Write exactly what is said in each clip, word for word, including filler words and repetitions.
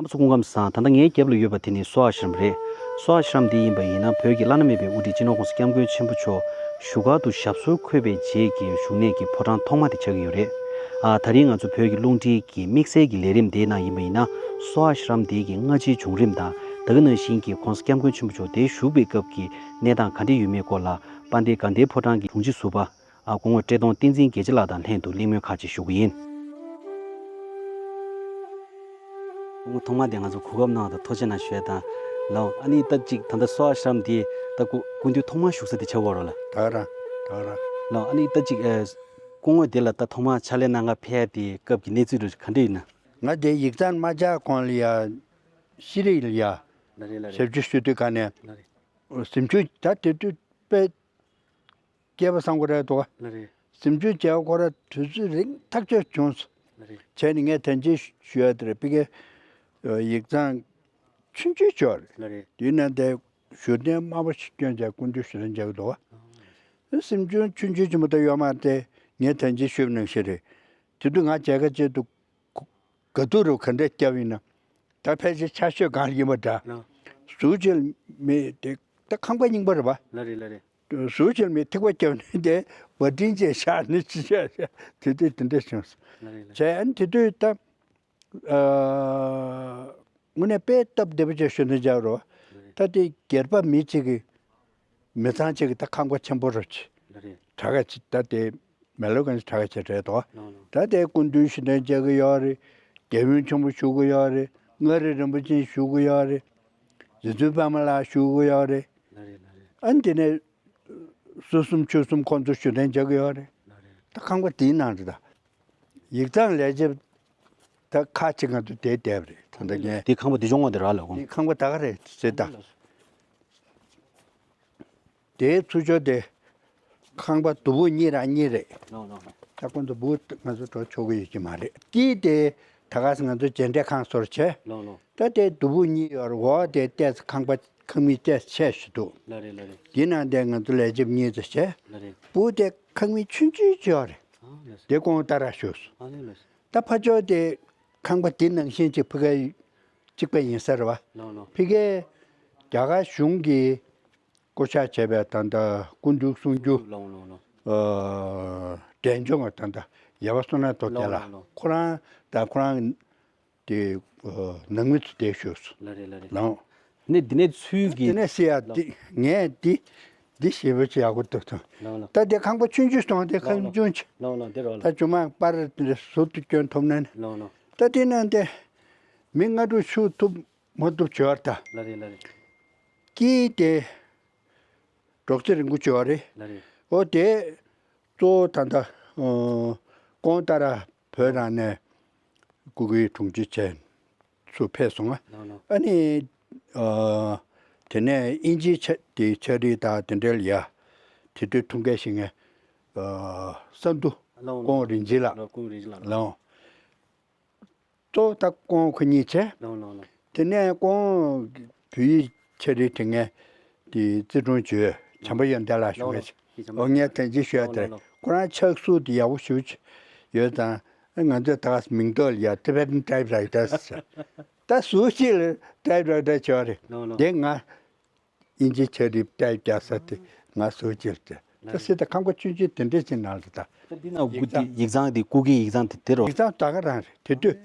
སྐུ་ཁམས་བཟང་། ད་ལྟ་ངའི་རྒྱབ་ལ་ཡོད་པ་དེ་ནི་སོ་ཨ་ཤི་རམ་རེད། སོ་ཨ་ཤི་རམ་འདི་ཡིན་པ་ཡིན་ན་བོད་ཀྱི་བླ་ན་མེད་པའི་དབུ་ཁྲིད་སྤྱི་ནོར་༸གོང་ས་༸སྐྱབས་མགོན་ཆེན་པོ་མཆོག་བཞུགས་སྒར་དུ་ཞབས་སོར་འཁོད་པའི་རྗེས་ཀྱི་བཞུགས་གནས་ཀྱི་ཕོ་བྲང་ཐོག་མ་དེ་ཆགས་ཀྱི་ཡོད་རེད། ཨ་ད་རིང་ང་ཚོ་བོད་ཀྱི་རླུང་འཕྲིན་གྱི་དམིགས་བསལ་གྱི་ལས་རིམ་དེའི་ནང་ཡིན་པ་ཡིན་ན་སོ་ཨ་ཤི་རམ་དེ་གི་སྔ་ཕྱིའི་བྱུང་རིམ་དང་ད་ག་ནང་བཞིན་གྱི་༸གོང་ས་༸སྐྱབས་མགོན་ཆེན་པོ་མཆོག་དེ་བཞུགས་པའི་སྐབས་ཀྱི་གནས་སྟངས་ག་འདྲ་ཡོད་མེད་སྐོར་ལ་དཔལ་ལྡན་དགའ་ལྡན་ཕོ་བྲང་གི་དྲུང་ཆེ་ཟུར་པ། ཨ་སྐུ་ངོ་བཀྲས་མཐོང་བསྟན་འཛིན་དགེ་བྱེད་ལགས་དང་ལྷན་དུ་གླེང་མོལ་ཁག་ཅིག་ཞུ་གི་ཡིན། སྐུ་ངོ་ཐོག་མ་དེ་ང་ཚོ་གོ་སྐབས་གནང་བ་དང་ཐུགས་རྗེ་གནང་ཞུ་ཡ་དང་། ལགས་ཨ་ནི་ད་ཅིག་ད་ལྟ་སོ་ཨ་ཤི་རམ་དེ་ད་སྐུ་སྐུ་མདུན་ཐོག་མར་བཞུགས་ས་དེ་ཆགས་ཡོད་རེད་ལགས། ད་རང་ད་རང་། ལགས་ཨ་ནི་ད་ཅིག་ཨ་སྐུ་ངོ་དེ་ལ་ད་ཐོག་མར་ཕྱག་ལས་གནང་ག་ཕེབས་ཡ་དེ་སྐབས་ཀྱི་གནས་ཚུལ་རེ་ག་འདྲ་ཡིན་ན། ང་དེ་ཡིག་ཚང་མ་ཆགས་གོང་ལ་ཡ་ཤེས་རིག་ལ་ཡ་ལགས་རེད་ལགས་རེད། ཞབས་ཕྱི་ཞུ་དུས་ག་ནས་ལགས་རེད། གཟིམ་ཆུང་ད་དེ་དུས་དཔེ་སྐྱེས་པ་བཟང་པོ་རེད་འདུག་ག་ལགས་རེད། གཟིམ་ཆུང་མཇལ་སྐོར་དུས་ཚོད་རིང་ཐག་ཆོད་བྱུང་སོང་། ལགས་རེད། བྱས་ནས་ངས་དོན་ཆེན་ཞུ་ཡ་དེ་རེད། ཕ་གི་ཡིག་ཚང་ཆུང་ཆུང་ཅིག་ཡོད་རེད། ལགས་རེད། དེའི་ནང་དེ་བཞུགས་གདན་དམར་པོ་ཞིག་བསྐྱོན་བྱས་སྐུ་མདུན་བཞུགས་གདན་འཇགས་འདུག་ག་གཟིམ་ཆུང་ཆུང་ཆུང་ཆེན་པོ་དེ་ཡོད་མ་རེད། དེ་ངས་དོན་ཆེན་ཞུས་པ་ནང་བཞིན་རེད། དེ་དུས་ང་མཇལ་ཁ་བྱེད་དུས། དགའ་སྡུག་རུ་ག་འདྲས་བརྒྱབ་ཡིན་ན། ད་ཕལ་ཆེར་ཆར་ཞོད་སྒང་ལ་ཡིན་པ་འདྲ། ལགས། ཟུར་གཅིག་ལ་མི་དེ་ད་ཁང་པ་རྙིང་པ་རེད་པ། ལགས་རེད་ལགས་རེད། ཟུར་གཅིག་ལ་མི་ཐིགས་པ་བརྒྱབ་ནས་དེ་བ་ཏིན་ཅེས་བཞག་ནས་ཅི་བྱས་བྱས་དེ་དུས་དེ་འདྲས་བྱུང་སོང་། ལགས་རེད་ལགས། བྱས་ཨ་ནི་དེ་དུས་ད་ཨ་དངོས་གནས་དཔེ་སྟབས་བདེ་པོ་བྱས་ཞུ་ན་འཇགས་རོགས། ལགས་རེད། ད་དེ་སྒེར་པ་མི་གཅིག་གི་མི་ཚང་གཅིག་གི་ད་ཁང་པ་ཆེན་པོ་རུ་ཆེ། ལགས་རེད། གྲྭ་ཁ་ཆེ་ད་དེ་མེ་ལོ་གང་ཞིག་གྲྭ་ཁ་ཆེ་རེད་དོ། ལགས་ལགས། ད་དེ་སྐུ་མདུན་ཞུ་དོན་བྱེད་ཀྱི་ཡོད་རེད། རྒྱལ་ཡུམ་ཆེན་པོ་བཞུགས་ཀྱི་ཡོད་རེད། མངའ་རིས་རིན་པོ་ཆེ་བཞུགས་ཀྱི་ཡོད་རེད། རྗེ་བཙུན་པདྨ་ལགས་བཞུགས་ཀྱི་ཡོད་རེད། ལགས་རེད་ལགས་རེད། ཨ་ནི་དེ་ནས་སོ་གསུམ་ཆོས་གསུམ་ཁོང་ཚོ་ཞུ་དོན་བྱེད་ཀྱི་ཡོད་རེད། ལགས་རེད། ད་ཁང་པ་དེའི་ནང་རེད་ད། ཡིག་ཚང་ལས་བྱེད་ད་ཁག་ཅིག་ང་ཚོ་དེ་བསྡད་པ་རེད། ད་ལྟ་ངས་དེ་ཁང་པ་དེ་སྦྱོང་བ་དེ་ར་ལ་དགོངས། དེ་ཁང་པ་ད་ག་རེད་ཟེར་ད། དེའི་ཚུར་ཕྱོགས་དེ་ཁང་པ་སྡུག་པོ་གཉིས་རང་གཉིས་རེད། ལགས་ལགས། ད་ཁོང་ཚོ་སྡུག་པོ་ང་ཚོ་འགྲོ་ཆོག་གི་ཡོད་ཀྱི་མ་རེད། དཀྱིལ་དེ་ད་ག་ས་ང་ཚོ་མཇལ་འཕྲད་ཁང་བཟོ་འདྲ་བྱས། ལགས་ལགས། ད་དེ་སྡུག་པོ་གཉིས་ཡོད་རེད། འོག་དེ་ཏོག་ཙམ་ཁང་པ་ཁང་མིག་ཏོག་ཙམ་ཆེ་ཞིག་འདུག་ལགས་རེད་ལགས་རེད། དེ་ནང་དེ་ང་ཚོ་ལས་བྱེད་གཉིས་ཙམ་བྱས། ལགས་རེད། སྦུག་དེ་ཁང་མིག་ཆུང་ཆུང་ཅིག་ཡོད་རེད། ཨ་ལགས་སོ། དེ་ཁོང་ཏཱ་ར་བཞུགས་སོང་། ཨ་ལས་ལགས་སོ། ད་ཕར་ཕྱོགས་དེ་ཁང་པ་དེ་ནང་བཞིན་ཅིག་ཕ་གིའི་གཅིག་པ་ཡིན་ས་རེད་པ། ལགས་ལགས། ཕ་གིའི་རྒྱ་གར་གཞུང་གིས་བསྐོ་བཞག་བྱས་པའི་ད་ལྟ་སྐུ་འབྲུག་གསུང་རྒྱུ། ལགས་ལགས་ལགས། ཨ་འབྲས་ལྗོངས་ཀྱི་ད་ལྟ་ཡབ་བསོད་ནམས་རྡོ་རྗེ་ལགས། ལགས་ལགས་ལགས། ཁོ་རང་དང་ཁོ་རང་དེ་ནང་མི་ཚོ་དེར་བཞུགས་སོང་། ལགས་རེད་ལགས་རེད། ལགས། ནས་འདི་ནས་ཚུལ་དེ་གྱིས་ནས་སྲིད་ཡ་འདི་ངས་འདི་འདི་ཞེ་པོ་ཅིག་ཡག་པོ་འདུག་ཐོན། ལགས་ལགས། ད་དེ་ཁང་པ་ཆུང་ཆུང་སོང་། དེ་ཁང་ལགས་ཆུང་ཆུང་། ལགས་ལགས། འདི་རོ་ལགས། ད་ཇོ་མང་པར་དེ་འདྲ་ཟུར་དུ་བསྐྱོན་ཐུབ་ན་ནི། ལགས་ལགས། ད་དེ་ནས་འདི་མི་ལྔ་དྲུག་བཞུགས་ཐུབ་མ་ཐུབ་བྱོས་ད། ལགས་རེད་ལགས་རེད། དཀྱིལ་དེ་འབྲོག་རྩེ་རིང་པོ་བྱོས་རེད། ལགས་རེད། ཨོ་དེ་གཙོ་བོ་ད་ལྟ་ཨ་ཀོང་ཏཱ་ར་བོད་རང་ནས་སྐུ་སྒེར་དྲུང་ཆེ་བྱས་ཚུར་ཕེབས་སོང་ང་། ལགས་ལགས། ཨ་ནི་ཨ་དེ་ནས་དབྱིན་ཇིའི་ཆ་དེའི་ཕྱག་བྲིས་དང་དེ་འདྲ་ལ་ཡ་དེ་དུས་ཐུགས་འགན་བཞེས་མཁན་ཨ་གསར་འདུ་ལགས་ལགས། ཀོང་རིན་ཆེན་ལགས། ལགས་ཀོང་རིན་ཆེན་ལགས། ལགས། གཙོ་བོ་ད་ཀོང་ཁོ་གཉིས་བྱས། ལགས་ལགས་ལགས། དེ་ནས་ཀོང་བོད་ཡིག་ཕྱག་བྲིས་དེ་ངས་དེ་བརྩི་སྲུང་བྱོས་བྱམས་པ་ཡོན་ཏན་ལགས་ཞུ་ལགས་མཁན་ལགས། ཞེས་བྱམས་པ། ཨོ་ངས་དོན་ཆེན་ཞུ་ཡ་ལགས་དེ་ལགས་ལགས། ཁོ་རང་ཕྱག་སྲོལ་དེ་ཡག་པོ་ཞེ་པོ་ཅིག་ཡོད་ཙང་ང་ཚོས་ད་མིང་ཐོག་ལ་ཡ་Tibetan typewriter་ཟེར། ད་ཟུར་གཅིག་ལ་typewriter་བྱས་པ་རེད། ལགས་ལགས། དེ་ང་དབྱིན་ཇི་ཕྱག་བྲིས་ཊའིབ་རྒྱག་ས་དེ་ང་ཟུར་གཅིག་ལ་བྱས། ད་སྲིད་ད་ཁང་པ་ཆུང་ཆུང་དེ་འདྲས་ཅིག་ནང་ལ་ད། ད་འདི་ན་སྐུ་ཡིག་ཚང་། ཡིག་ཚང་དེ་སྐུ་སྒེར་ཡིག་ཚང་དེ་དེ་རོ། ཡིག་ཚང་ད་ག་རང་རེད་དེ་དུས།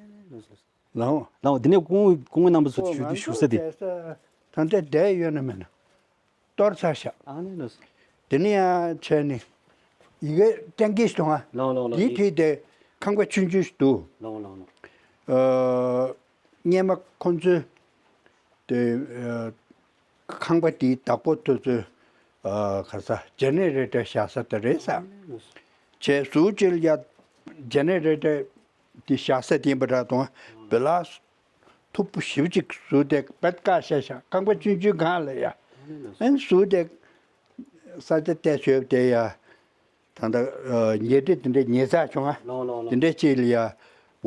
ལགས་འོང་། ལགས་འོང་། དེ་ནས་སྐུ་ངོ་སྐུ་ངོ་རྣམ་པ་ཚོ་ཞུ་དུས་བཞུགས་ས་དེ། ད་ལྟ་བསྡད་ཡོད་ན་མེད་ན། གཏོར་ཚར་ཤག་ཨ་ནི་ལགས་སོ། དེ་ནས་ཡང་བྱས་ནས་ཡི་གེ་སྟོན་གྱི་སོང་ང་། ལགས་ལགས་ལགས། དེའི་དུས་དེ་ཁང་པ་ཆུང་ཆུང་ཞིག་འདུག་ལགས་ལགས་ལགས། ཨ་སྔས་མ་ཁོང་ཚོས་དེ་ཨ་ཁང་པ་དེའི་བདག་པོ་དེ་ཚོས་ཨ་ག་ས་ཇེ་ནེ་རེ་ཊར་བཞག་ས་དེ་རེད་ས། ཨ་ནི་ལགས་སོ། བྱས་ཟུར་གཅིག་ལ་ཡ་ཇེ་ནེ་རེ་ཊར་དེ་བཞག་ས་དེ་ཡིན་པ་འདྲ་འདུག་བེ་ལ་མཐུག་པོ་ཞེ་པོ་ཅིག་བཟོས་ཏེ་བེད་ཀ་བཤའ་བཞག་ཁང་པ་ཆུང་ཆུང་སྒང་ལ་ཡ། ཨ་ནི་བཟོས་ཏེ་ས་ཆ་བལྟས་བྱོས་དེ་ཡ། ད་ལྟ་ཉལ་ཁྲི་དེ་འདྲ་ཉལ་ས་བྱུང་ང་། ལོང་ལོང་ལོང་། དེ་འདྲ་ཅིག་ལ་ཡ།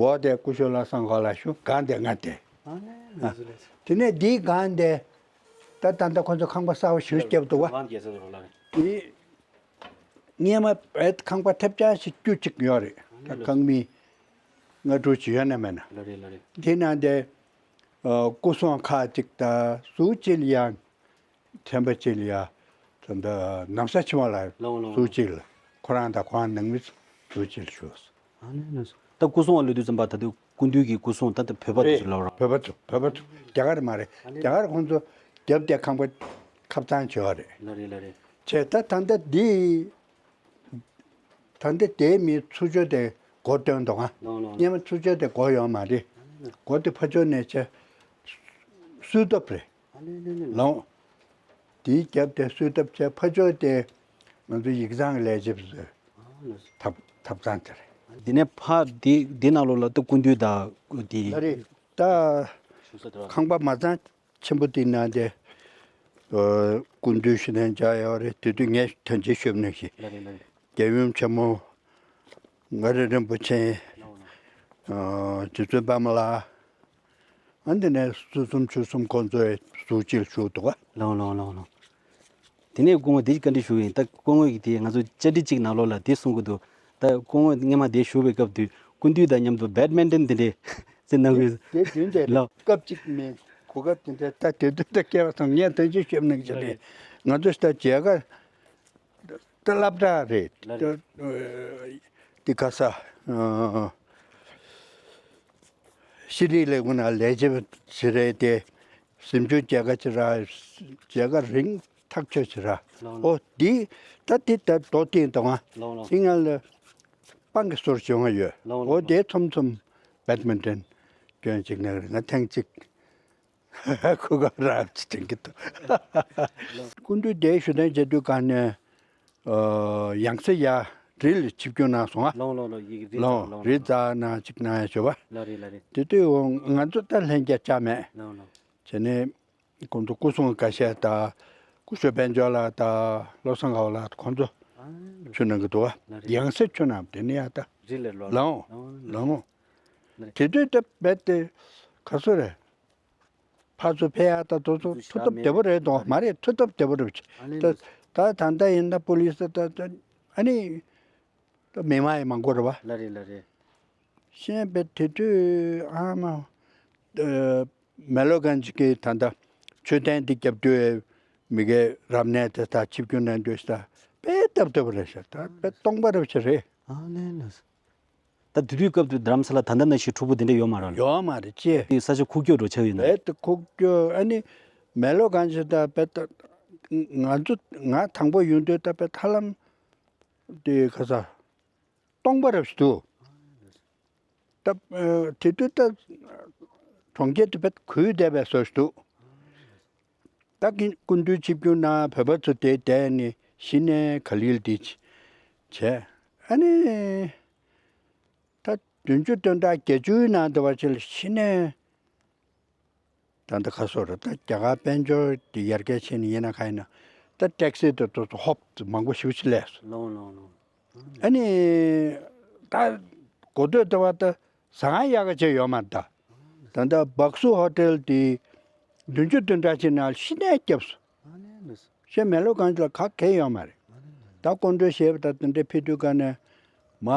འོག་དེ་སྐུ་ཞབས་ལྷ་བཟང་གོང་ལགས་བཞུགས། སྒང་དེ་ང་བསྡད། ཨ་ནི་ལགས་སོ་ལགས་སོ། དེ་ནས་འདིའི་སྒང་དེ། ད་ད་ལྟ་ཁོ་ཚོ་ཁང་པ་གསར་པ་ཞིག་བརྒྱབ་འདུག་བ། ཁང་རྒྱལ་ས་རུ་ལ་རེད། དེ། སྔས་མ་བེད་ཁང་པ་ཐེབས་ཆག་ཞིག་བཅུ་གཅིག་ཡོད་རེད། ཨ་ནི་ད་ལགས་སོ། ཁང་མིག་ལྔ་དྲུག་ཅིག་ཡོད་ན་མེད་ན། ལགས་རེད་ལགས་རེད། དེ་ནང་དེ་ ཨ། སྐུ་སྲུང་ཁག་ཅིག་དང་ཟུར་གཅིག་ལ་ཡང་ཁྲེན་པ་ཅིག་ལ་ཡང་ད་ལྟ་ནམ་ཟླ་ཕྱི་མ་ལ་ལོང་ལོང་ཟུར་གཅིག་ལ་ཁོ་རང་དང་ཁོ་རང་ནང་མི་ཟུར་གཅིག་ལ་ཞུགས་སོང་། ཨ་ནི་ནི་ད་སྐུ་སྲུང་བ་ལོས་དུས་ཙམ་པ་ད་དུང་སྐུ་མདུན་གྱི་སྐུ་སྲུང་ད་ལྟ་བོད་པ་དེ་རེད། ཚོ་ལབ་རོགས། བོད་པ་ཚོ་བོད་པ་ཚོ་རྒྱ་གར་མ་རེད། ཨ་ནི་རྒྱ་གར་ཁོང་ཚོ་རྒྱབ་དེ་ཁང་པ་ཁབ་ཚང་བྱེད་པ་རེད། ལ་རེད་ལ་རེད། བྱས་ད་ད་ལྟ་འདི། ད་ལྟ་དེའི་མིའི་ཚུར་ཕྱོགས་དེ་སྒོ་སྟོན་འདུག་ཨ། ལོང་ལོང་། སྔོན་མ་ཚུར་ཕྱོགས་དེ་སྒོ་ཡོད་མ་རེད། སྒོ་དེ་ཕར་ཕྱོགས་ནས་བྱས་སུས་ཐབ་རེད། ཨ་ལེ་ལེ་ལེ། ལོང་། དེའི་རྒྱབ་དེ་སུས་ཐབ་བྱས་ཕར་ཕྱོགས་དེ་ང་ཚོ་ཡིག་ཚང་གི་ལས་བྱེད་པ་ཚོའི་ཨ་ལེ། ཐབ་ཐབ་ཚང་དེ་རེད། དེ་ནས་ཕར་དེ་དེ་ནང་ལོགས་ལ་ད་སྐུ་མདུན་དང་དེ། ལ་རེད། ད་ཁང་པ་མ་ཚང་ཆེན་པོ་དེ་ནང་དེ། ཨ། སྐུ་མདུན་ཞུ་ནས་མཇལ་ཡོད་རེད། དེ་དུས་ངས་ཐོན་རྗེས་ཞུ་ནས་ཤི། ལ་རེད་ལ་རེད། རྒྱལ་ཡུམ་ཆེན་མོ། མངའ་རིས་རིན་པོ་ཆེ། ལོང་ལོང་། ཨ། རྗེ་བཙུན་པདྨ་ལ། ཨ། འདི་ནས་སུ་གསུམ་ཆོས་གསུམ་ཁོང་ཚོའི་ཟུར་གཅིག་ལ་བཞུགས་འདུག་ག། ལོང་ལོང་ལོང་ལོང་། དེ་ནས་སྐུ་ངོ་འདི་བཀའ་འདྲི་ཞུ་ཡིན། ད་སྐུ་ངོ་ཡིས་དེ་ང་ཚོ་བཅར་འདྲི་གཅིག་ནང་ལོགས་ལ་དེ་གསུང་གི་འདུག་ད་སྐུ་ངོ་སྔོན་མ་དེ་བཞུགས་པའི་སྐབས་དུས་སྐུ་མདུན་དང་མཉམ་དུ་བེད་མིན་ཏན་དེ་འདྲས་རྩེ་གནང་གི། དེ་དུས་འདྲ་ལོ། སྐབས་གཅིག་མིན་གོ་སྐབས་དེ་འདྲ་ད་དེ་དུས་ད་སྐྱེ་བ་ཚང་ངས་ཐོན་ཆེ་ཤོབ་ནང་ཅི་རེད། ང་ཚོ་ད་མཇལ་ཁ་ད་སློབ་གྲྭ་རེད། ལ་རེད། ད་དེ་ག་ས། ཤེས་རིག་ལས་ཁུངས་ནང་ལས་བྱེད་པ་ཞིག་རེད་དེ། གཟིམ་ཆུང་མཇལ་ཁ་ཅིག་རག་མཇལ་ཁ་རིང་ཐག་ཆོད་ཅིག་རག་ལོང་ལོང་། ཨོ་འདི་ད་འདི་ད་རྡོ་བཏིང་དང་ང་། ལོང་ལོང་། དེ་ང་ལ་སྤང་གི་སོར་བྱུང་བ་ཡོད། ལོང་ལོང་། ཨོ་དེ་ཚོམ་ཚོམ་བེད་མིན་ཏན་སྐྱོན་ཅིག་ནང་རེད། ང་ཐེངས་གཅིག་གོ་སྐབས་རག་ཅིག་དྲན་གི་འདུག་སྐུ་མདུན་དེ་ཞུ་དོན་བྱེད་དུས་ག་ནས། ཨོ། ཡང་སེ་ཡ་རི་ལ་ཆིབས་བསྒྱུར་གནང་སོང་ཨ། ལོང་ལོང་ལོང་། ཡིག་རི་ལོང་ཙམ་ལོང་རི་ཙམ་ནང་ཅིག་གནང་ཡ་བྱོས་པ། ལ་རེད་ལ་རེད། དེ་དུས་འོ་ང་ཚོ་ད་ལྷན་རྒྱས་བཅར་མེད། ལོང་ལོང་། བྱས་ནས་ཁོང་ཚོ་སྐུ་སྲུང་འགའ་ཤས་དང་སྐུ་ཞབས་དཔལ་འབྱོར་ལགས་དང་བློ་བཟང་དགའ་བ་ལགས་ཁོང་ཚོ་ཨ་ཆུ་ནང་གི་འདུག་བ། ལ་རེད། ཡང་སེ་ཆུ་ནང་དེ་ནས་ཡ་ད་རི་ལ་ལོ་ལོང་ལོང་ལོང་། ལ་རེད། དེ་དུས་ད་རྦད་དེ་ག་སུ་རེད། ཕར་ཚུར་ཕེབས་ཡག་ད་དུ་ཚོ་ཐུགས་སྟོབས་བདེ་པོ་རེད་དོ། མ་རེད། ཐུགས་སྟོབས་བདེ་པོ་རེད། ཨ་ནི་ད་ད་ད་ལྟ་ཡིན་ན་པུ་ལིས་ད་ད་ཨ་ནི་ད་མི་མང་ཡང་མང་པོ་རེད་བ། ལ་རེད་ལ་རེད། ཤེས་པས་དེ་དུས་ཨ་མ། མེ་ལོ་གན་ཇི་གི་ད་ལྟ་མཆོད་རྟེན་འདི་རྒྱབ་དུས་མི་གའི་རབ་གནས་དེ་ད་ཆིབས་བསྒྱུར་གནང་དུས་ད་དཔེ་སྟབས་བདེ་པོ་རེད་ཤག་ད་དཔེ་སྟོང་པ་རེད་ཤག་རེད། ཨ་ནི་ལ། ད་དེ་དུས་སྐབས་དུ་རྡ་རམ་ས་ལ་ད་ལྟ་ནང་བཞིན་འཁྲུག་པོ་དེ་འདྲ་ཡོད་མ་རེད། ཡོད་མ་རེད་ཅེ། དེ་ས་ཆ་ཁུག་ཀྱོག་འགྲོ་ཆགས་ཡོད་ན། རྦད་དེ་ཁུག་ཀྱོག་ཨ་ནི་མེ་ལོ་གང་ཞིག་ད་རྦད་དེ་ང་ཚོ་ང་དང་པོ་ཡོང་དུས་ད་རྦད་ཧ་ལམ་དེ་ག་ས་སྟོང་པ་རབ་ཞིག་འདུག་ད་དེ་དུས་ད་གྲོང་ཁྱེར་དུ་རྦད་གུས་བསྡད་པའི་བཟོ་ཞིག་འདུག་ད་གིན་སྐུ་མདུན་ཆིབས་བསྒྱུར་གནང་བོད་པ་ཚོ་དེ་བསྡད་ནས་གཞི་ནས་ག་ལིལ་འདི་བྱས། ཨ་ནི་ད་བདུན་ཅུ་དོན་གྲངས་བརྒྱད་ཅུའི་ནང་དུ་བ་ཅིག་ལ་གཞི་ནས་ད་ལྟ་ཁ་སོ་ར་ད་རྒྱ་གར་དཔལ་འབྱོར་འདི་ཡར་རྒྱས་ཕྱིན་ནས་ཡིན་ན་ག་ཡིན་ན་ད་ཊེག་སི་དེ་ཚོ་ཧོབ་མང་པོ་ཞེ་པོ་ཅིག་སླེབས་སོང་། ལོང་ལོང་ལོང་། ཨ་ནི་ད་གོ་ཐོས་ལྟ་བ་ད་ཟ་ཁང་ཡག་ག་ཅིག་ཡོད་མ་རེད་ད། ད་ལྟ་བག་སུ་ཧོ་ཊེལ་དེ་བདུན་ཅུ་དོན་གྲངས་ཅིག་ནང་གཞི་ནས་བརྒྱབ་སོང་། ཨ་ནི་ལོས། གཞན་མེ་ལོ་གང་ཅི་ལ་ག་གེ་ཡོད་མ་རེད། ཨ་ནི་ལོས། ད་སྐུ་མགྲོན་ཞེས་པ་ད་དེ་འདྲ་ཕེབས་དུས་ག་ནས་མ་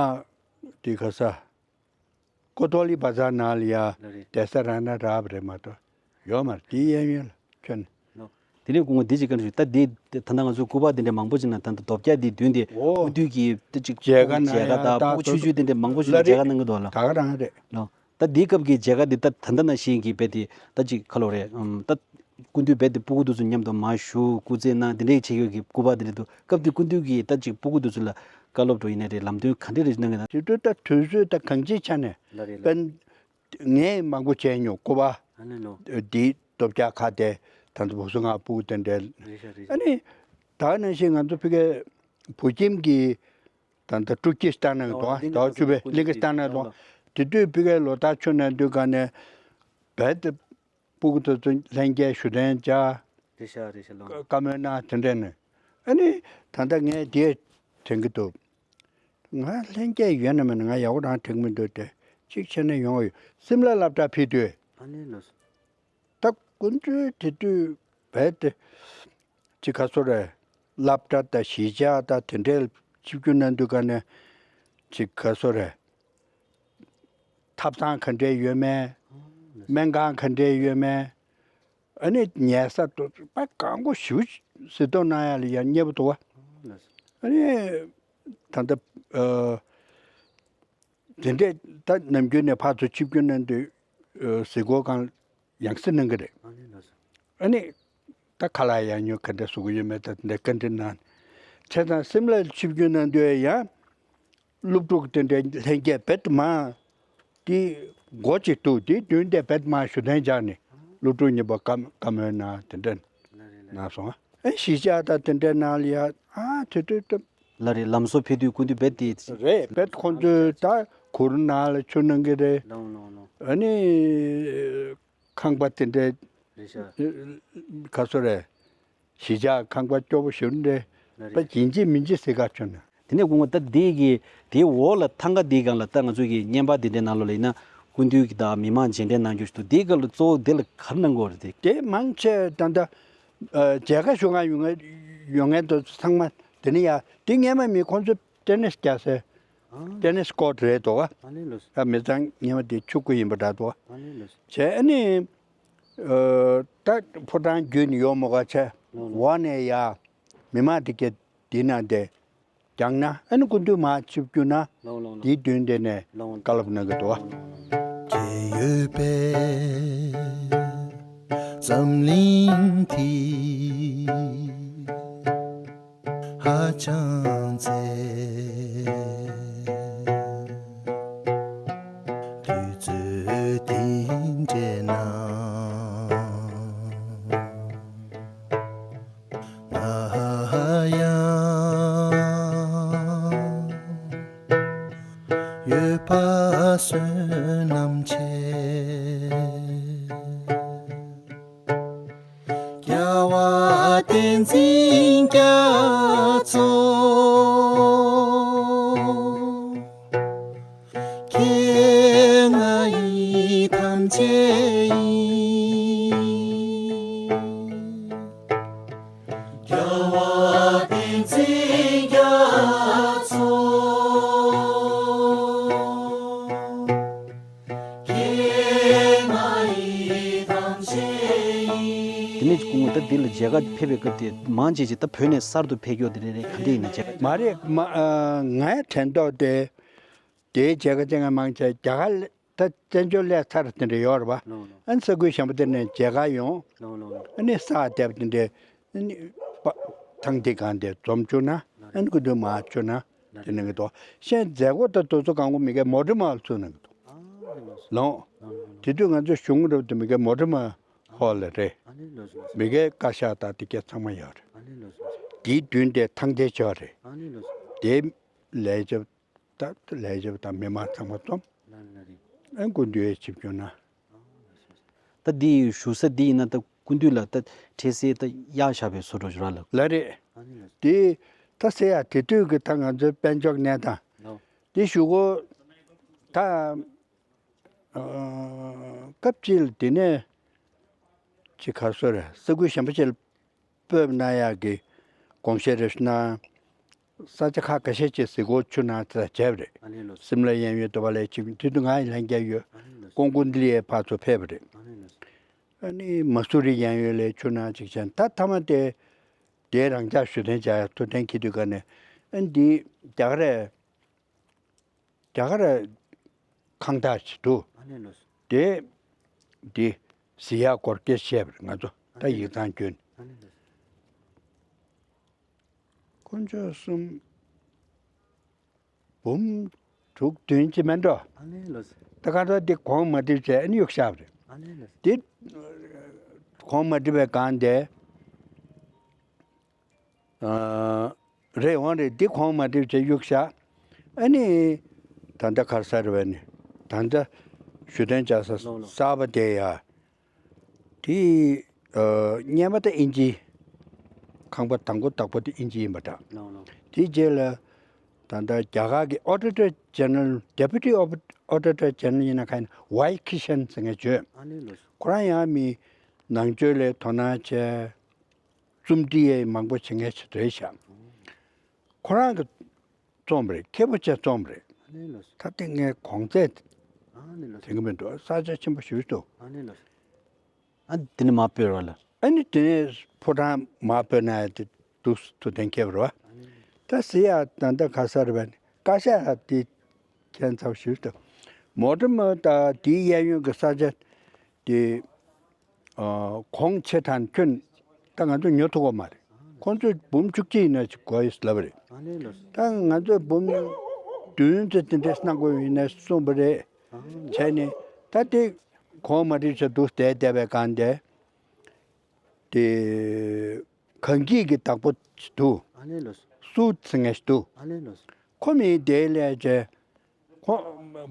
དེ་ག་ས་ཀོ་ཐོ་ལི་བ་ཛར་ནང་ལ་ཡ་ལ་རེད། བསྡད་ས་རག་ན་རག་པ་རེད་མ་གཏོགས་ཡོད་མ་རེད། དེ་གཡས་གཡོན་ལ་ཁྱོན། ལོ། དེ་ནས་སྐུ་ངོ་འདི་ཅིག་བཀའ་འདྲི་ཞུ། ད་འདི་ད་ལྟ་ང་ཚོའི་སྐུ་པར་འདི་འདྲ་མང་པོ་ཅིག་ན་ད་ལྟ་རྡོ་བརྒྱ་འདི་མདུན་དེ་ཨོ། སྐུ་དུས་ཀྱི་ད་ཅིག་མཇལ་ཁ་གནང་མཇལ་ཁ་ཡ་དང་ད་སྤུ་གུ་ཆུང་ཆུང་དེ་འདྲ་མང་པོ་ཞིག་ལ་ལ་མཇལ་ཁ་རེད། གནང་གི་འདུག་ལ། ད་ག་རང་རེད། ལོ། ད་འདིའི་སྐབས་ཀྱི་མཇལ་ཁ་འདི་ད་ད་ལྟ་ནང་བཞིན་གྱི་རྦད་དེ་ད་ཅིག་ཁ་ལོ་རེད། ཨམ་ད་སྐུ་མདུན་རྦད་དེ་སྤུ་གུ་དེ་ཚོ་མཉམ་དུ་མར་བཞུགས་སྐུ་རྩེད་གནང་དེ་འདྲའི་བྱེད་ཡོད་ཀྱི་སྐུ་པར་དེ་འདྲ་འདུག་སྐབས་དེ་སྐུ་མདུན་གྱིས་ད་ཅིག་སྤུ་གུ་དེ་ཚོ་ལ་བཀའ་སློབ་འགྲོ་ཡིན་ན་རེད། ལམ་སྟོན་ག་འདྲ་རེ་གནང་གི་ན། དེ་དུས་ད་དུས་ཚོད་ད་གང་ཅིའི་ཆ་ནས་ལ་རེད་ལ། དཔེར་ན་ངས་མང་པོ་བྱས་མྱོང་སྐུ་པར། ཨ་ནི་ལོ། འདི་སྟོབས་རྒྱལ་ཁ་དེ་ད་ཚོ་བུ་སུ་ང་སྤུ་གུ་དེ་འདྲ་རེད་ཤག་རེད་ཤག་ཨ་ནི་ད་ནང་བཞིན་ང་ཚོ་ཕ་གི་བོད་ཁྱིམ་གྱི་ད་ལྟ་སྤྲོ་སྐྱིད་སྟག་ནག་ལོ་དང་གླིང་ད་ག་ཆུ་བེ་སྐུ་གླིང་གི་སྟག་ནག་ལོ་དང་། དེ་དུས་ཕ་གིའི་ལོ་ལྟར་ཆུ་ནང་དུས་ག་ནས་རྦད་དེ་སྤུ་གུ་དེ་ཚོ་ལྷན་རྒྱས་བཞུགས་གདན་འཇགས། རེད་ཤག་རེད་ཤག་ལོ། བཀའ་མོལ་གནང་དེ་འདྲས་ནས། ཨ་ནི་ད་ལྟ་ངས་དེ་དྲན་གྱི་འདུག་ང་ལྷན་རྒྱས་ཡོད་ན་མེད་ན་ང་ཡག་པོ་རང་དྲན་གྱི་མི་འདུག་སྟེ་གཅིག་བྱས་ན་ཡོང་བ་ཡོད། སིམ་ལ་སློབ་གྲྭ་ཕེབས་དུས། ཨ་ནི་ལོ། ད་སྐུ་མདུན་དེ་དུས་རྦད་དེ་ཅིག་ག་སོ་རེད། སློབ་གྲྭ་དང་གཞིས་ཆགས་དང་དེ་འདྲའི་ཆིབས་བསྒྱུར་གནང་དུས་ག་ནས་ཅིག་ག་སོ་རེད། ཐབ་ཚང་ག་འདྲས་ཡོད་མེད། སྨན་ཁང་ག་འདྲས་ཡོད་མེད། ཨ་ནི་ཉལ་ས་དུ་པ་གང་པོ་ཞིབ་གཟིགས་རྟོག་གནང་ཡ་ལ་ཡང་མཉེས་པོ་འདུག་བ། ཨ་ནི་ད་ལྟ་ཨ། དེ་འདྲས་ད་ནམ་རྒྱུན་ནས་ཕར་ཚུར་ཆིབས་བསྒྱུར་གནང་དུས་ཨ། གཟིགས་སྐོར་ཁང་ཡང་སེ་གནང་གི་རེད། ཨ་ནི་ད་ཁ་ལག་ཡང་ཉོ་ག་འདྲས་བཟོ་གི་ཡོད་མེད་ད་དེ་འདྲས་བཀའ་འདྲི་གནང་། བྱས་ཙང་སིམ་ལར་ཆིབས་བསྒྱུར་གནང་དུས་ཡང་སློབ་ཕྲུག་དེ་འདྲའི་ལྷན་རྒྱས་རྦད་དེ་མང་། དེ་སྒོ་གཅིག་འདུག་དེ་མདུན་དེ་རྦད་དེ་མང་ཞུ་དན་སྦྱར་ནས་སློབ་ཕྲུག་གཉིས་པ་བཀའ་བཀའ་མོལ་གནང་དེ་འདྲ་གནང་སོང་། ཨ་གཞིས་ཆགས་དང་དེ་འདྲའི་ནང་ལ་ཡ་ཨ་དེ་དུས་དུ་ལ་རེད། ལམ་བཟོ་ཕེབས་དུས་སྐུ་མདུན་རྦད་དེ། རེད། རྦད་ཁོང་ཚོས་ད་གུར་ནང་ལ་ཆུ་གནང་གི་རེད། ལོང་ལོང་ལོང་། ཨ་ནི་ཁང་པ་དེ་འདྲའི་རེད་ཤག་ག་སོ་རེད། གཞིས་ཆགས་ཁང་པ་སྐྱོ་པོ་ཞིག་འདྲ། ལ་པ་རེད། ཡིན་གཅིག་མིན་གཅིག་ཟེར་ག་བྱུང་ན། དེ་ནས་སྐུ་ངོ་ད་འདི་གི་དེའི་འོག་ལ་ཐང་ག་འདིའི་སྒང་ལ་ད་ང་ཚོ་གི་བརྙན་པར་འདི་འདྲའི་ནང་ལོགས་ལ་ཡིན་ན་སྐུ་མདུན་གྱི་ད་མི་མང་མཇལ་འཕྲད་གནང་རྒྱུ་ཞིག་འདུག་དེའི་སྐབས་ལ་གཙོ་བོ་འདི་ལ་ག་རེ་གནང་དགོས་རེད་དེ། དེ་མང་ཆེ་ད་ལྟ་ཨ། མཇལ་ཁ་ཞུ་ག་ཡོང་མཁན་ཡོང་མཁན་དེ་ཚོ་ཚང་མ་དེ་ནི་ཡ་དེ་སྔས་མ་མི་ཁོང་ཚོ་ཏེ་ནིས་རྒྱག་སའི་ཨ། ཏེ་ནིས་ཀོར་ཊི་རེད་འདུག་ག་ཨ་ནི་ལོས། ད་མི་ཚང་སྔས་མ་དེ་ཆུ་ཁུ་ཡིན་པ་འདྲ་འདུག་ག་ཨ་ནི་ལོས། བྱས་ཨ་ནི་ཨ། ད་ཕོ་བྲང་བརྒྱུད་ནས་ཡོང་མོ་ག་ཆེ་ལོ་ལོ། འོག་ནས་ཡ་མི་མང་དེ་གས་དེ་ན་དེ། རྒྱང་ན་ཨ་ནི་སྐུ་མདུན་མར་ཆིབས་བསྒྱུར་ན། ལོང་ལོང་ལོང་། དེའི་མདུན་དེ་ནས་ལོང་། བཀའ་སློབ་གནང་གི་འདུག་བ། དེ་ཡོད་པས་འཛམ་གླིང་འདི་ཧ་ཅང་མཛེས། དུས་ཚོད་འདི་འདྲའི་ནང་། ང་ཡང་ཡོད་པ་བསོད་ནམས་ཆེ། རྒྱལ་བ་བསྟན་འཛིན་རྒྱ་མཚོ། ཁྱེད་ང་ཡི་ཐམས་ཅད་ཡིན། རྒྱལ་བ་བསྟན་འཛིན་རྒྱ་མཚོ། ཁྱེད་ང་ཡི་ཐམས་ཅད་ཡིན། དེ་ནས་སྐུ་ངོ་ད་འདི་ལ་མཇལ་ཁ་ཕེབས་པའི་སྐབས་དེ་མང་ཆེ་ཆེ་ད་བོད་ནས་གསར་དུ་ཕེབས་རྒྱུ་དེ་རེད་རེད་ག་འདྲ་ཡིན་ན་མཇལ་ཁ། མ་རེད། མ་ཨ། ངའི་དྲན་ཐོག་དེ། དེའི་མཇལ་ཁ་ཅན་ང་མང་ཆེ་རྒྱ་གར་ད་བཙན་བྱོལ་སླེབས་ཚར་དེ་འདྲ་ཡོད་རེད་པ། ལོ་ལོ། ཨ་ནི་ས་ཁུལ་གཞན་པ་དེ་ནས་མཇལ་ཁ་ཡོང་། ལོ་ལོ་ལོ། ཨ་ནི་ས་བལྟས་པ་དེ་འདྲ་ཨ་ནི་པ་ཐང་དེ་གང་དེ་འཛོམས་བཅུག་ན་ཨ་ནི་སྐུ་མདུན་མར་བཅུག་ན་དེ་གནང་གི་འདུག་གཞན་མཛད་སྒོ་ད་དེ་ཚོ་གང་གོ་མི་སྒེར་མོ་ཊ་མ་ལ་ཚུགས་གནང་གི་འདུག་ཨ་ལོ་ལོ། ལོང་། ལོ་ལོ་ལོ། དེ་དུས་ང་ཚོ་གཞུང་རབ་ཏུ་མི་སྒེར་མོ་ཊ་མ་ཧོལ་ལ་རེད། ཨ་ནི་ལོ་ལོ། མི་སྒེར་བཀའ་ཤག་དང་དེ་གས་ཚང་མ་ཡོད་རེད། ཨ་ནི་ལོ་ལོ། དེའི་མདུན་དེ་ཐང་དེ་ཆོག་རེད། ཨ་ནི་ལོ་ལོ། དེ་ལས་བྱེད། ད་ལས་བྱེད་པ་དང་མི་མང་ཚང་མ་འཛོམས། ལ་རེ་ལ་རེ། ཨ་སྐུ་མདུན་ཡས་ཆིབས་བསྒྱུར་ན། ད་འདི་བཞུགས་ས་འདི་ཡིན་ན་ད་སྐུ་མདུན་ལ་ད་འཕྲལ་སེལ་ད་གཡག་བཞག་པའི་བཟོ་འདྲ་ཞིག་ར་ལ། ལ་རེད། ཨ་ནི་ལ། དེ་ད་སེ་ཡ་དེ་དུས་ཀྱི་ད་ང་ཚོའི་དཔལ་འབྱོར་གནས་སྟངས། ལོ། དེ་ཞུ་གོ་ད་ཨ། སྐབས་གཅིག་ལ་དེ་ནས་ཅི་ག་སོ་རེད། ས་ཁུལ་གཞན་པ་ཅིག་ལ་སྤོས་གནང་ཡག་གི་དགོངས་བཞེས་རེ་ཞུ་ན། ས་ཆ་ཁག་ཁ་ཤས་ཅིག་གཟིགས་སྐོར་ཆུ་ནང་དེ་ལ་བྱས་པ་རེད། ཨ་ནི་ལོ། སིམ་ལ་གཡས་གཡོན་དུ་བ་ལས་ཅིག་དེ་དུས་ང་ཡི་ལྷན་རྒྱས་ཡོད། ཨ་ནི་ལོ། ཀོང་ཀུན་ལི་ཡའི་ཕར་ཚུར་ཕེབས་པ་རེད། ཨ་ནི་ལོ། ཨ་ནི་མ་སུ་རི་གཡས་གཡོན་ལས་ཆུ་ནང་ཅིག་བྱས་ད་མཐའ་མ་དེ་དེའི་རང་འཇགས་ཞུ་དོན་བྱ་ཡག་ཐུགས་གཏན་འཁེལ་དུས་ག་ནས་ཨ་ནི་འདི་རྒྱ་གར་རྒྱ་གར་ཁང་བདག་ཅིག་འདུག་ཨ་ནི་ལོས། དེ་འདི་གཟིགས་ཡག་སྐོར་སྐད་བཤད་པ་རེད་ང་ཚོ་ད་ཡིག་ཚང་བསྐྱོན། ཨ་ནི་ལོས། དཀོན་མཆོག་གསུམ་འབུམ་དྲུག་བདུན་ཅི་མེད་འགྲོ། ཨ་ནི་ལོས། ད་ག་ཚོད་འདི་གོང་མ་འགྲིབ་བྱས་ཨ་ནི་གཡུག་བཞག་པ་རེད། ཨ་ནི་ལོས། འདི་གོང་མ་འགྲིབ་པའི་སྒང་དེ། ཨ། རེད་འོང་རེད། འདི་གོང་མ་འགྲིབ་བྱས་གཡུག་བཞག་ཨ་ནི། ད་ལྟ་ག་རེ་ཟེར་བས་ནི། ད་ལྟ་ཞུ་དོན་བྱ་ས་ལོ་ལོ། གསར་པ་དེ་ཡ། དེ་ཨ། སྔོན་མ་ད་ཨིན་ཇི། ཁང་པ་དང་པོ་བདག་པོ་དེ་ཨིན་ཇི་ཡིན་པ་འདྲ། ལོ་ལོ། དེའི་རྗེས་ལ་ད་ལྟ་རྒྱ་གར་གྱི་Auditor General Deputy Auditor General ཡིན་ན་ག་ཡིན་ཝའི་ཁི་ཤན་ཟེར་མཁན་བྱོས། ཨ་ནི་ལོ། ཁོ་རང་ཡང་མི་ནང་ཆོས་ལ་དོ་སྣང་བྱས། རྩོམ་འབྲི་ཡས་མང་པོ་བྱེད་མཁན་ཞིག་རེད་ཤག་ཁོ་རང་གིས་རྩོམ་རེད། མཁས་པོ་བྱས་རྩོམ་རེད། ཨ་ནི་ལོས། ད་ལྟ་ངས་གོང་ཚད། ཨ་ དྲན་གྱི་མི་འདུག་ས་ཆ་ཆེན་པོ་ཞེ་པོ་འདུག་ཨ་དེ་ནས་མར་སྤོས་རོགས་ལ། ཨ་ནི་དེ་ནས་ཕོ་བྲང་མར་སྤོས་ན་དེ་འདུག་ཐུབ་བསྟན་ཁྱེར་བ་རེད་བ། ད་ཟེར་ཡ་ད་ལྟ་ག་ས་རེད་པས་ནི་བཀའ་ཤག་དེ་ཁྱད་མཚར་ཞིག་ཏུ། མོ་ཊ་མ་ད་དེའི་གཡས་གཡོན་གྱི་ས་ཆ་དེ་ཨ་གོང་ཆེ་དྲགས་ཁྱོན་ད་ང་ཚོ་ཉོ་ཐུབ་ཀྱི་མ་རེད། ཁོང་ཚོས་འབུམ་བཅུ་གཅིག་ཡིན་ན་ཅིག་དགོས་ཡོད་ལབ་པ་རེད། ད་ང་ཚོས་འབུམ་བདུན་ཙམ་དེ་འདྲས་གནང་དགོས་ཡིན་ན་གསུངས་པ་རེད། བྱས་ནས་ད་དེ་གོང་མ་རིག་བྱ་འདུག་བསྡད་བསྡད་པའི་སྒང་དེ། དེ་གངས་སྐྱིད་ཀྱི་བདག་པོ་ཞིག་འདུག་ཨ་ལེ་ལོ། སུ་ཟེར་མཁན་ཞིག་འདུག་ཨ་ལེ་ལོ། ཁོ་མི་དེ་ལས་བྱས་ཁོ་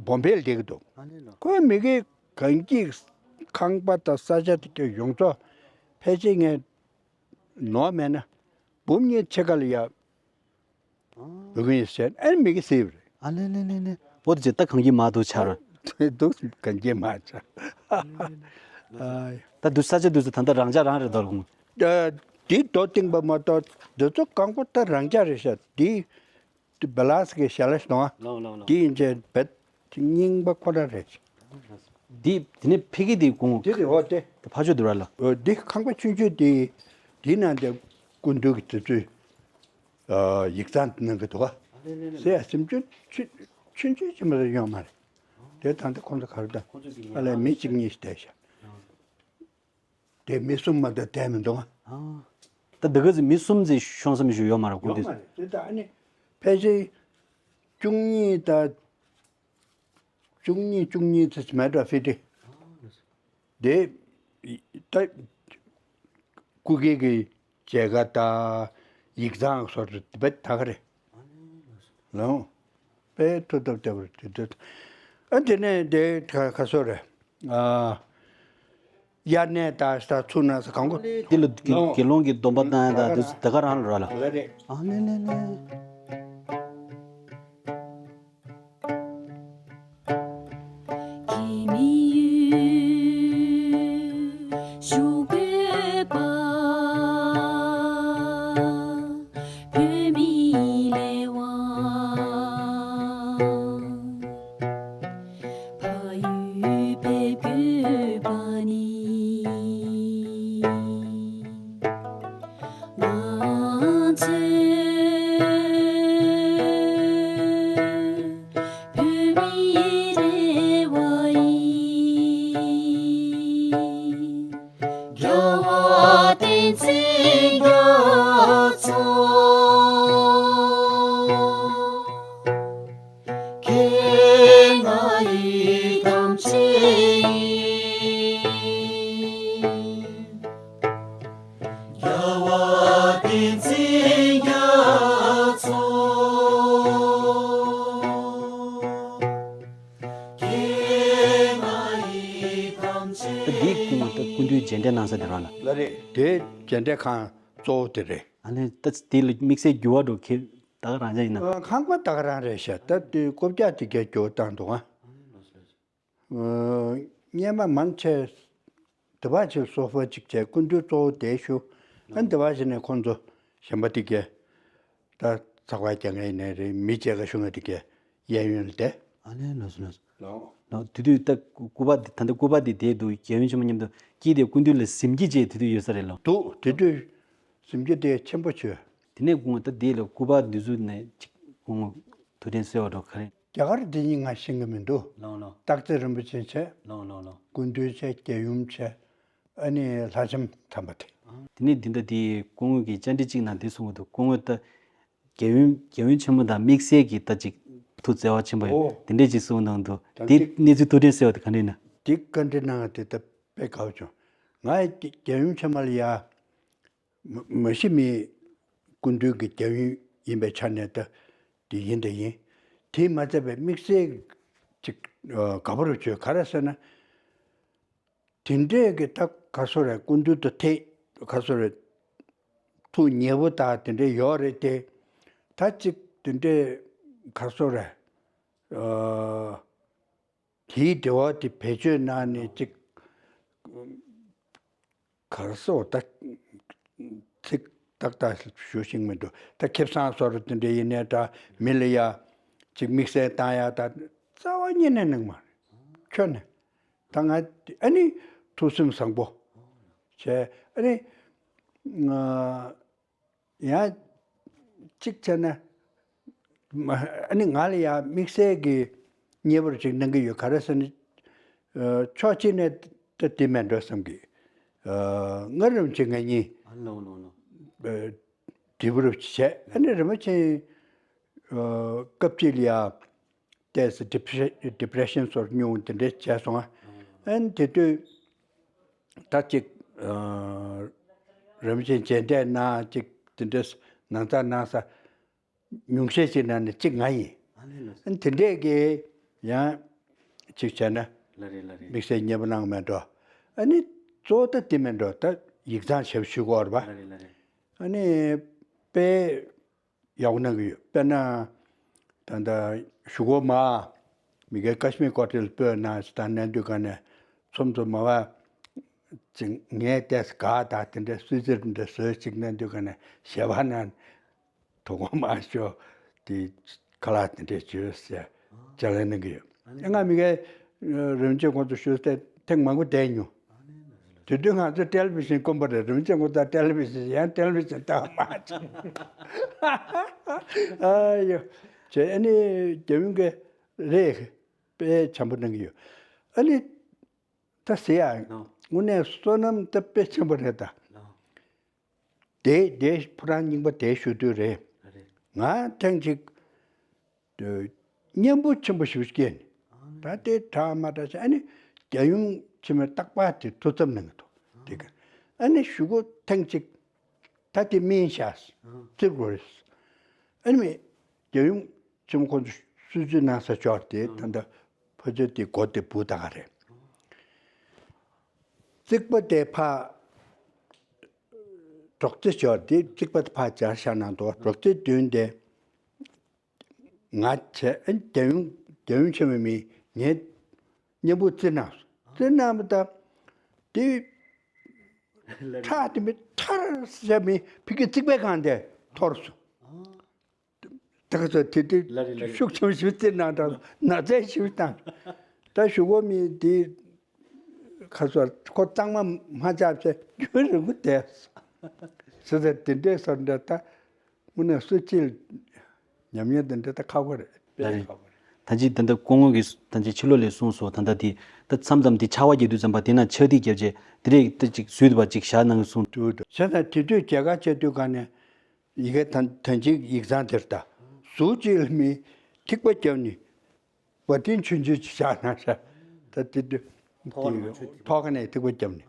བོམ་བེ་ལ་བསྡད་ཀྱི་འདུག་ཨ་ལེ་ལོ། ཁོ་མི་གི་གངས་སྐྱིད་ཁང་པ་དང་ས་ཆ་དེ་གའི་ཡོངས་རྫོགས་ཕལ་ཆེར་ངས་ནོར་མེད་ན་འབུམ་གཉིས་ཕྱེད་ཀ་ལ་ཡ། ཨ། འགྲོ་གི་ཡིན་ཟེར་ཨེ་མི་གི་ཟེར་བ་རེད། ཨ་ལེ་ལེ་ལེ་ལེ། འོ་དེ་ཅི་ད་གངས་སྐྱིད་མ་འདུག་ཆགས་ར། འདུག་གངས་སྐྱིད་མ་ཆགས། ཨ་ལེ་ལེ་ལེ། ཨ། ད་འདུག་ས་ཆ་འདུག་ས་ད་ལྟ་རང་འཇགས་རང་རེད་དོ་ལགས། ཨ། འདི་རྡོ་བཏིང་པ་མ་གཏོགས་འདི་ཚོ་གང་པོ་ད་རང་འཇགས་རེད་ཤག་འདི་འདི་བ་ལ་སི་གི་ཞལ་ལག་ཞིག་དང་། ལགས་ལགས་ལགས། འདི་ཡིན་ཚེ་བེད་རྙིང་པ་ཁོ་རང་རེད། འདི་འདི་ནས་ཕ་གི་འདི་དགོངས། འདི་རེད་འོ་དེ། ད་ཕ་ཆོས་འདི་ར་ལ། འོ་འདི་ཁང་པ་ཆུང་ཆུང་འདི་འདི་ནང་དེ་སྐུ་མདུན་གྱི་དུས་ཚོད། ཨ། ཡིག་ཚང་གནང་གི་འདུག་ག་ཟེར་ཡ་སེམས་ཆུང་ཆུང་ཆུང་ཆུང་ཅིག་མ་གཏོགས་ཡོད་མ་རེད། དེ་ད་ལྟ་ཁོང་ཚོ་ག་རེ་དང་ཁོང་ཚོ་གི་ཨ་ལས་མི་གཅིག་གཉིས་ཤིག་བསྡད་ཤག་དེ་མི་གསུམ་མ་གཏོགས་བསྡད་མི་འདུག་ག་ཨ། ད་འདི་ག་ཚོད་མི་གསུམ་ཙམ་ཤོང་ས་མི་ཞིག་ཡོད་མ་རེད་སྐུ་ཡོད་མདུན། མ་རེད་དེ་ད་ཨ་ནི་ཕལ་ཆེར་བཅུ་གཉིས་དང་བཅུ་གཉིས་བཅུ་གཉིས་ཙམ་མེད་འགྲོ་ཕི་ཏི། དེ་ད་སྐུ་སྒེར་གྱི་མཇལ་ཁ་དང་ཡིག་ཚང་སོགས་དེ་བས་ད་ག་རེད། ལོང་། དཔེ་ཐུགས་སྟོབས་བདེ་བོར་དེ་འདྲ། ཨ་དེ་ནས་དེ་ག་ག་སོ་རེད། ཨ། དབྱར་གནས་དང་ས་ཚུགས་ན་ས་གང་གོ། དེ་ལ་དགེ་ལོང་གི་སྡོམ་པ་བཏང་ཡ་དང་དེ་ད་ག་རང་ལ་ར་ལ། ལ་རེད། ཨ་ལེ་ལེ་ལེ། ང་ཚོའི་བོད་མིའི་རེ་བ་ཡིན། རྒྱལ་བ་བསྟན་འཛིན་རྒྱ་མཚོ། ཁྱེད་ང་ཡི་དམ་ཆོས་ཡིན། རྒྱལ་བ་བསྟན་འཛིན་རྒྱ་མཚོ། ཁྱེད་ང་ཡི་དམ་ཆོས་ད་འདི་ཀུན་ད་སྐུ་མདུན་མཇལ་འཕྲད་གནང་ས་དེ་རང་ལ། ལ་རེད། དེ་མཇལ་འཕྲད་ཁང་གཙོ་བོ་དེ་རེད། ཨ་ནི་ད་དེ་ལ་དམིགས་བསལ་འགྱུར་བ་འགྲོ་ཁྱེད་ད་ག་རང་ཅག་ཡིན་ན། ཨ། ཁང་པ་ད་ག་རང་རེད་ཤག་ད་དེ་རྐུབ་བཀྱག་དེ་གས་འགྱུར་བ་བཏང་འདུག་ཨ། སྔོན་མ་མང་ཆེ་དེ་བ་ཆེ་སོ་ཕ་ཅིག་བྱས་སྐུ་མདུན་གཙོ་བོ་དེ་ཞུ། ཨ་དེ་བ་ཞིག་ནས་ཁོང་ཚོ་གཞན་པ་དེ་གས་ད་ཚགས་པར་རྒྱག་མཁན་ཡིན་ནའི་རེད། མི་བྱེད་ག་ཞུ་མཁན་དེ་གས་གཡས་གཡོན་ལ་བསྡད། ཨ་ལེ་ལགས་སོ་ལགས་སོ། ལགས། ལགས་དེ་དུས་ད་སྐུ་པར་འདི་ད་ལྟ་སྐུ་པར་འདི་བསྡད་འདུག་རྒྱལ་ཡུམ་ཆེན་མོ་མཉམ་དུ་སྐྱིད་དེ་སྐུ་མདུན་ལ་གཟིམ་དཀྱིལ་བཅས་དེ་དུས་ཡོད་ས་རེད་ལགས། འདུག་དེ་དུས་གཟིམ་དཀྱིལ་དེ་ཆེན་པོ་བྱོས། དེ་ནས་དགོངས་ད་འདི་ལ་སྐུ་པར་འདི་ཚོ་ནས་ཅིག་དགོངས་ཐུགས་དྲན་གསོལ་བ་འགྲོ་ག་རེ། རྒྱ་གར་འདི་གཉིས་ང་ཤེས་ཀྱི་མི་འདུག་ལགས་ལགས། སྟག་རྩེ་རིན་པོ་ཆེ་བྱས། ལགས་ལགས་ལགས། སྐུ་མདུན་བྱས། རྒྱལ་ཡུམ་བྱས། ཨ་ནི་ལྷ་ལྕམ་དམ་པ་དེ། དེ་ནས་འདི་འདྲ་དེ་སྐུ་ངོ་གིས་བཅར་འདྲི་གཅིག་ནང་འདི་གསུངས་འདུག་སྐུ་ངོ་ད་རྒྱལ་ཡུམ་རྒྱལ་ཡུམ་ཆེན་མོ་དང་དམིགས་བསལ་གྱི་ད་ཅིག་ཐུགས་བརྩེ་བ་ཆེན་པོ་ཡོད། ཨོ། དེ་འདྲས་ཅིག་གསུངས་གནང་འདུག་ད་དེ་འདི་གནས་ཚུལ་ཐུགས་དྲན་གསོལ་བ་དེ་ག་འདྲས་ན། དེ་བཀའ་འདྲི་གནང་བ་དེ་ད་དཔེ་དགའ་བོ་བྱུང་། ང་རྒྱལ་ཡུམ་ཆེན་མོ་ལ་ཡ། མ་མ་གཞི་མི་སྐུ་མདུན་གྱི་རྒྱལ་ཡུམ་ཡིན་པའི་ཆ་ནས་ད་དེ་ཡིན་ད་ཡིན། དེས་མ་ཚད་པའི་དམིགས་བསལ་ཅིག་དགའ་པོ་རུ་བྱོས་ག་རེ་ཟེར་ན། དེ་འདྲས་ཀྱི་ད་ག་སོ་རེད། སྐུ་མདུན་དུ་ཐད་ག་སོ་རེད། ཐུགས་མཉེས་པོ་དང་དེ་འདྲས་ཡོད་རེད་དེ། ད་ཅིག་དེ་འདྲས་ག་སོ་རེད། ཨ། དེའི་འབྲེལ་བ་དེ་བེད་སྤྱོད་གནང་ནས་ཅིག་ག་རེ་ཟེར་ད་ཚིག་ཏག་ཏག་ཞུ་ཤེས་མི་འདུག་ད་ཁེ་བཟང་བཟོ་འདྲ་དེ་འདྲ་ཡིན་ནའི་འདྲ། མི་ལ་ཡ་ཅིག་དམིགས་བསལ་བཏང་ཡ་ད་རྩ་བ་ཉིད་ནས་གནང་མ་རེད། ཁྱོན་ནས་ད་ང་ཨ་ནི་ཐུགས་སེམས་བཟང་པོ་བྱས། ཨ་ནི་ང་ཡང་གཅིག་བྱས་ན་མ་ཨ་ནི་ང་ལ་ཡང་དམིགས་བསལ་གྱི་མཉེས་པོ་ཅིག་གནང་གི་ཡོད། ག་རེ་ཟེར་ན་ཕྱོགས་གཅིག་ནས་ད་དེ་མེད་འགྲོ་བསམ་གི། ང་རིན་པོ་ཆེ་ང་གཉིས་ཨ་ནོ་ནོ་ནོ། འདྲིས་པོ་རུ་བྱས། ཨ་ནི་རིན་པོ་ཆེ་སྐབས་གཅིག་ལ་ཡ་ཏོག་ཙམ་depression སོར་མྱོང་དེ་འདྲ་བྱས་སོང་ཨ། ཨ་ནི་དེ་དུས་ད་ཅིག་རིན་པོ་ཆེ་མཇལ་འཕྲད་གནང་ཅིག་དེ་འདྲ་ནང་ཚ་ནང་ས་ཉུང་ཤས་ཅིག་ནང་ནས་གཅིག་ང་ཡིན། ཨ་ནི་ལ། ཨ་ནི་དེ་འདྲས་ཀྱི་ཡང་ཅིག་བྱས་ན་ལ་རེད་ལ་རེད། དམིགས་བསལ་མཉེས་པོ་གནང་མེད་འགྲོ། ཨ་ནི་གཙོ་བོ་ད་དེ་མེད་འགྲོ། ད་ཡིག་ཚང་ཞབས་ཞུ་སྐོར་བ། ལ་རེད་ལ་རེད། ཨ་ནི་དཔེ་ཡག་པོ་གནང་གི་ཡོད། དཔེར་ན་ད་ལྟ་གཞུག་གུ་མ་མི་སྒེར་ཀ་ཤི་མིར་ཀོ་ཊ་ལ་སྤོས་གནང་ཞིག་དང་གནང་དུས་ག་ནས་ཚོམ་ཚོམ་མ་བ་ཅིག་ངས་ཏོག་ཙམ་དགའ་ད་དེ་འདྲ་སུད་སི་རི་འདྲ་བཟོས་ཅིག་གནང་དུས་ག་ནས་ཞལ་པར་གནང་། དོ་དགོང་མ་ཤོག་དེ་ཁ་ལག་དེ་འདྲས་བྱོས་ཟེར་ཅ་ལག་གནང་གི་ཡོད། ཨ་ནི་ང་མི་ཁའི་རིན་ཆེན་ཁོང་ཚོ་ཞུ་སྟེ་ཐེངས་མང་པོ་བསྡད་མྱོང་། དེ་དུས་ང་ཚོ་ཊེ་ལི་བི་ཤན་དཀོན་པོ་རེད། རིན་ཆེན་ཁོང་ཚོ་ཊེ་ལི་བི་ཤན་ཡང་ཊེ་ལི་བི་ཤན་ལྟ་བ་མ་བྱུང་། ཨ་ཡོ། བྱས་ཨ་ནི་རྒྱ་ཡུམ་གྱི་རེད། དཔེ་བྱམས་པོ་གནང་གི་ཡོད། ཨ་ནི་ད་ཟེར་ཡ་ནོ། དངོས་གནས་བསོད་ནམས་ད་དཔེ་ཆེན་པོ་རེད་ད། ནོ། དེ་དེ་ཕོ་བྲང་རྙིང་པ་དེ་ཞུ་དུས་རེད། རེད། ང་ཐེངས་གཅིག་ཨ་སྙན་པོ་ཆེན་པོ་ཞིག་སྐྱེས་ནས། ཨ་ནི། ད་དེ་དྲག་མ་དྲག་ཟེར། ཨ་ནི་རྒྱལ་ཡུམ་ཆེན་མོའི་རྟག་པར་དེ་ཐུགས་འཚབ་གནང་གི་འདུག་དེ་ག་ཨ་ནི་གཞུག་གུ་ཐེངས་གཅིག་ད་དེ་སྨིན་ཤག་ཨ། བཙིར་དགོས་རེད། ཨ་ནི་མི་རྒྱལ་ཡུམ་ཆེན་མོ་ཁོང་ཚོ་གསོལ་ཚིགས་གནང་ས་ཕྱོགས་དེ། ཨ། ད་ལྟ་ཕ་ཆོས་དེ་སྒོ་དེ་བུ་ད་ག་རེད། རྩིག་པ་དེ་ཕ་སྒྲོག་ཙེ་ཕྱོགས་དེ་རྩིག་པ་དེ་ཕ་སྦྱར་བཞག་གནང་འདུག་སྒྲོག་ཙེ་མདུན་དེ་ང་བྱས། ཨ་ནི་རྒྱལ་ཡུམ་རྒྱལ་ཡུམ་ཆེན་མོ་མི་ངའི་སྙན་པོ་བཙིར་གནང་སོང་། བཙིར་གནང་བ་དང་དེ་ཁྲག་དེ་མི་ཐར་ཟེར་མི་ཕ་གི་རྩིག་པའི་སྒང་དེ་འཐོར་སོང་། ད་ག་ཚོད་དེ་དུས་ལ་རེད་ལ་རེད། ཤུགས་ཆེན་པོ་ཞིག་བཙིར་གནང་དང་ན་ཚ་ཞིག་བཏང་། ད་གཞུག་གུ་མི་དེ་ཁ་སོར་ཁོ་གཙང་མ་མ་ཆགས་བྱས་རྒྱུན་རིང་པོ་བསྡད་སོང་། ཟེར་ཟེར་དེ་འདྲས་སོར་འདྲ་ད་དངོས་གནས་སུ་ཅིལ་ཉམས་ཉེས་དེ་འདྲ་ད་ཁག་པོ་རེད། ལ་རེད། ཁག་པོ་རེད། ད་ཅི་ད་ལྟ་སྐུ་ངོ་གིས་ད་ཅི་ཕྱི་ལོགས་ལས་གསུངས་སོང་། ད་ལྟ་དེ་ད་མཚམས་མཚམས་དེ་ཆར་པ་རྒྱག་དུས་ཙམ་པ་དེ་ན་ཆར་ཐིགས་བརྒྱབ་རྗེས་དེ་རེད། ད་ཅིག་བཟོས་འདུག་པ་ཅིག་བཞག་གནང་གི་གསུངས་འདུག་བྱས་ཙང་དེ་དུས་མཇལ་ཁ་བྱེད་དུས་ག་ནས། ཡི་གེ་ད་ད་ཅིག་ཡིག་ཚང་དེར་ད་ཟུར་གཅིག་ལ་མི་ཐིགས་པ་བརྒྱབ་ནས་བ་དན་ཆུང་ཆུང་ཅིག་བཞག་གནང་ཤག་ད་དེ་དུས་ཐོག་ནས་ཐོག་ནས་ཐིགས་པ་བརྒྱབ་ནས་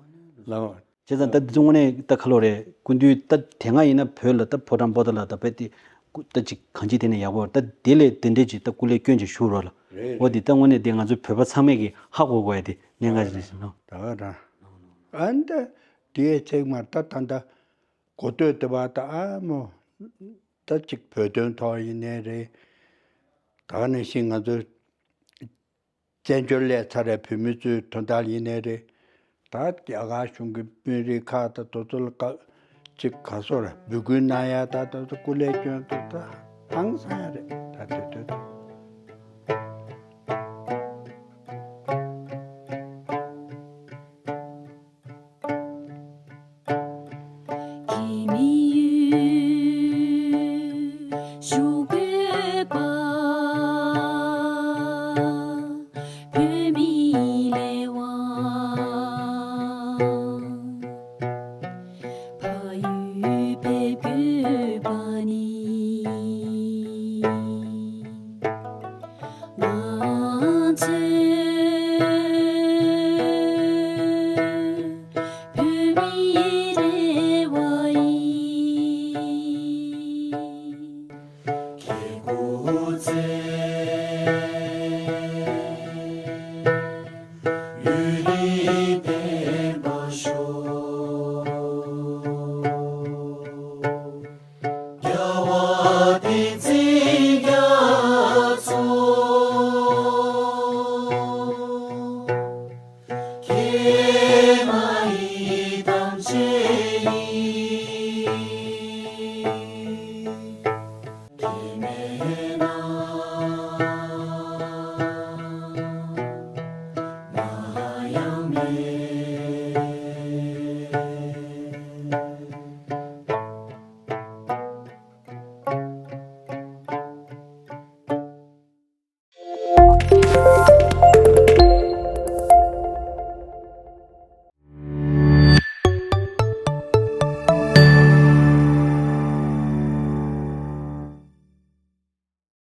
ལ། བྱས་ཙང་ད་དེ་ཚོ་དངོས་གནས་ད་ཁ་ལོ་རེད། སྐུ་མདུན་ད་དེ་སྔ་ཡིན་ན་བོད་ལ་ད་ཕོ་བྲང་པོ་ཏ་ལ་ད་བོད་དེ་སྐུ་ད་ཅིག་གང་ཅི་དེ་ནས་ཡག་པོ་ད་དེ་ལས་དེ་འདྲས་ཅིག་ད་སྐུ་ལས་སྐྱོན་ཅིག་ཞུ་རོགས་ལ། རེད། འོ་དེ་ད་དངོས་གནས་དེ་ང་ཚོ་བོད་པ་ཚང་མས་ཀྱི་ཧ་གོ་དགོས་ཡ་དེ་གནད་འགག་ཅིག་རེད་ཟེར་ནོ། ད་ག་རང་ཨ་ནི་ད་དེའི་ཚེག་མར་ད་ད་ད། གོ་ཐོས་དེ་བ་ད་ཨ་མོ། ད་ཅིག་བོད་དོན་ཐོག་ཡིན་ནའི་རེད། ད་ག་ནང་བཞིན་ང་ཚོ་བཙན་བྱོལ་སླེབས་ཚར་བའི་བོད་མི་ཚོའི་དོན་དག་ཡིན་ནའི་རེད། ད་རྒྱ་གར་གཞུང་གི་དཔོན་རིགས་ཁག་དང་དེ་ཚོ་ལ་བཀའ་ཅིག་ག་སོ་ར་འབོད་སྐུལ་གནང་ཡ་ད་ད་ཚོ་སྐུ་ལས་སྐྱོན་ཐུབ་ད་ཧང་སང་ཡ་རེད། ད་དེ་དོན་དུ།